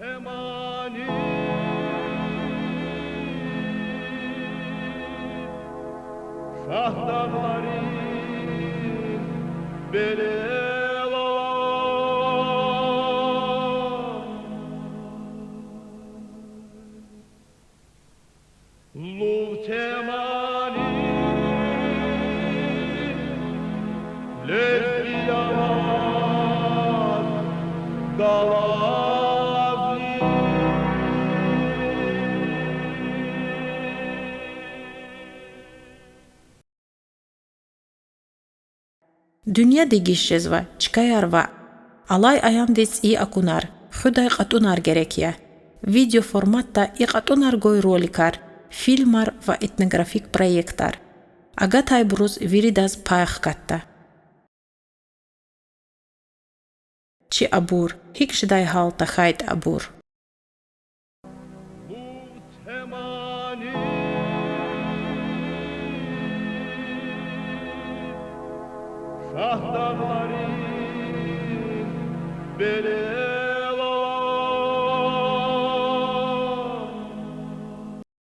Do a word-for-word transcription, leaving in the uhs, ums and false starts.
Темани, шагьдагъларин белелар. Лув темани, лезги аваз галазни. Дуьнья дегиш жезва, чкаяр ваъ. Алай аямдиз цӀийи акунар, хуьдай кьатӀунар герек я. Видео форматда и кьатӀунар гвай роликар, фильмар ва этнографик проектар. Агатайбуруз виридаз пай хкатда. Чи абур, гьикӀ жедай гьал тахьайтӀа абур. Лув темани, шагьдагъларин беле